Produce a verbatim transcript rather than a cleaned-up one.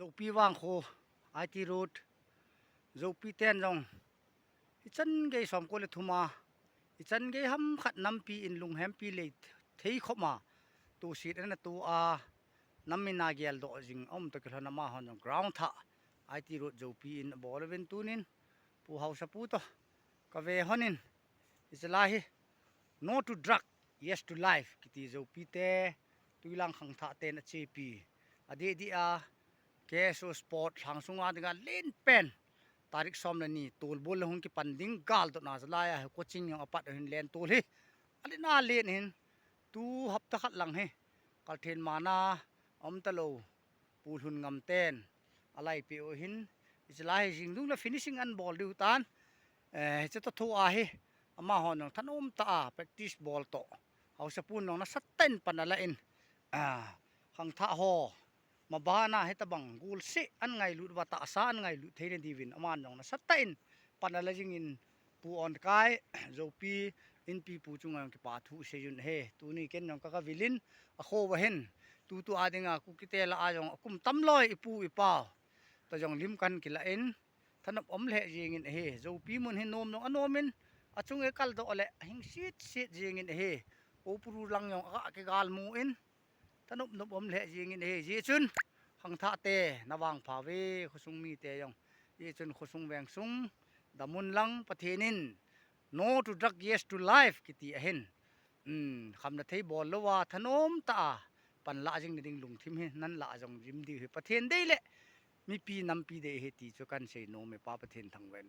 Zopi vangkho, I T road, Zopi ten jong, ichan gei somko le thum a, ichan gei hamkhat nampi in lunghempi lei thei khop ma, tusit ana tu a, nam mina geldoh jing aum toh kilhon amahon jong ground thah, I T road Zopi in abol uvin tunin, Pu Haosapu toh kave honin, ichalai hi, No to drug, yes to life, kiti Zopi te, Tuilang khangthah ten achepi. Adeh deh a, K S O sport lhang sunga dinga len pen. Tarik som le ni, tolbol le hung kipan ding gal dot na jalai a, coaching jong apat hin len tol hi. Alin a len hin, tu hapta khat lang hi. Kalthen mana, aum talou. Pu Lhun Ngam ten alai pe u hin, ichalai hi jingdung le finishing an bol diu tan. Eh, hiche toh thu a hi, amahon jong thanom tah a practice bol toh, Haosapun jong nasatah in pan ala in, ah, khangthah ho, mabana hitabang golseh an ngailut uva tahsa an ngailut theina diuvin aman jong nasatah in pan ala jingin Pu Onkai, Zopi, Inpi Pu chunga jong kipa thu seijun ahi. Tuni ken jong ka, kavilin, akho uva hin, tutu a dinga Kukite lah a jong akum tam loi ipu ipau toh jong lim kan kila in, thanop um lheh jingin ahi. Zopi mun hi nom jong anom in, achung e kaldoh le ahing sit sit jingin ahi. Kopuru lang jong aga kigal mu in, thanop nop um lheh jingin ahi. Hijeh chun, khangthah te, navangpha uve, khosung mite jong. Hijeh chun khosung vengsung damun lang Pathen in, No to drug, yes to life, kiti ahin. Um, khamna thei bol louva, thanom tah a pan lah jing nading lungthim hi, nan lah jong jim diu hi Pathen dei le mipi nampi dei ahi ti chu kan sei nom e, Pa Pathen thangvah in.